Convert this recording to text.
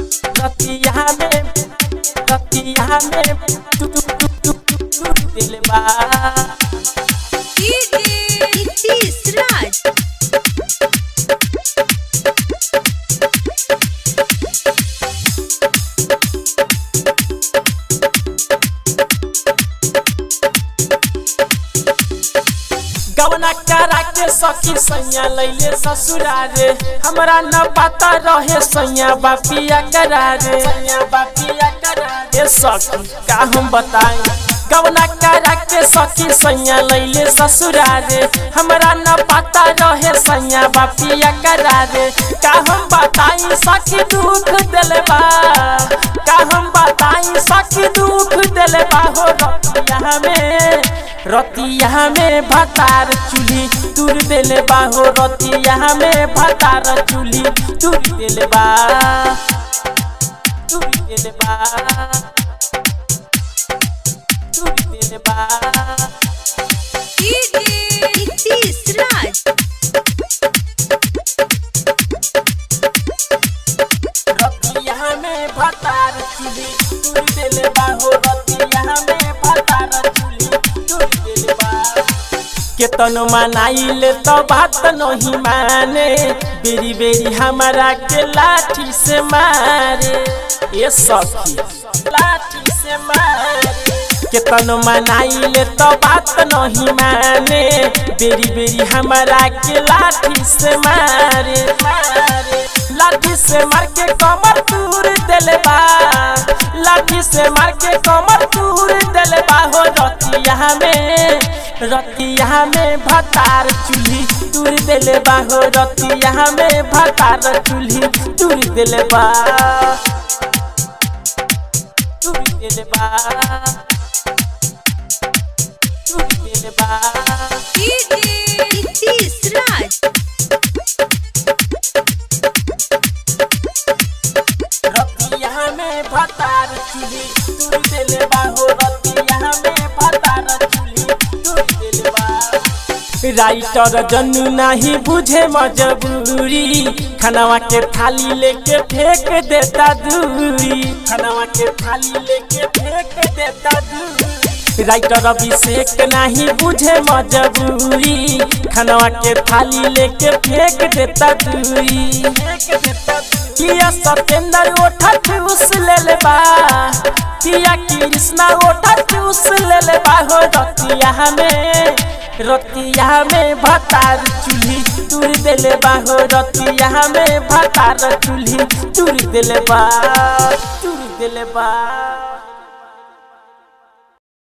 रतिया में, रतिया में तू तू तू तू तू दिल बा। नीतीश राज। गवना करा के सखी सैया लैले ससुरारे, हमरा न पता रहे सैया बापिया करारे, सैया बापिया करारे। सखी का हम बताएं, गवना करा के सखी सैया लैले ससुरारे, हमरा न पता रहे सैया बापिया करारे। का हम बताई सखी दुख दिलबा, का हम बताई सखी दुख दिलबा हो रतिया में, रतिया में भतार चूल्ही तुर देले बा हो रतिया में भतार चूल्ही तुर देले बा, तुर देले बा, तुर देले बा। नीतीश राज। रतिया में भतार चूल्ही तुर देले बा हो रतिया में भतार चूल्ही तुर देले बा। केतनो मनाइले तो बात नहीं माने, बेरी बेरी हमारा के लाठी से मारे, ए सखी लाठी से मारे। केतनो मनाइले तो बात नहीं माने, बेरी बेरी हमारा के लाठी से मारे, मारे। लाठी से मार के कमर तूर देले बा, लाठी से मार के कमर तूर देले बा हो रतिया में, रतिया में भतार चूल्ही तूर देले बा हो रतिया में भतार चूल्ही तूर देले बा, तूर देले बा, तूर देले बा। नीतीश राज। रतिया में भतार चूल्ही तूर देले बा हो रतिया में भतार चूल्ही तूर देले बा। राइटर जन्नू नहीं बुझे मजबूरी, खानावा के थाली लेके फेंक देता दूरी, खानावा के थाली लेके फेंक देता दूरी। राइटर अभिषेक नहीं बुझे मजबूरी, खानावा के थाली लेके फेंक देता दूरी, फेंक देता दूरी। किया सत्येंद्र ओठा चूस ले बा, पिया कृष्णा ओठा चूस ले बा हो रतिया में, रतिया में भतार चूल्ही तुर देले बा हो रतिया में भतार चूल्ही तुर देले बा, तुर देले बा।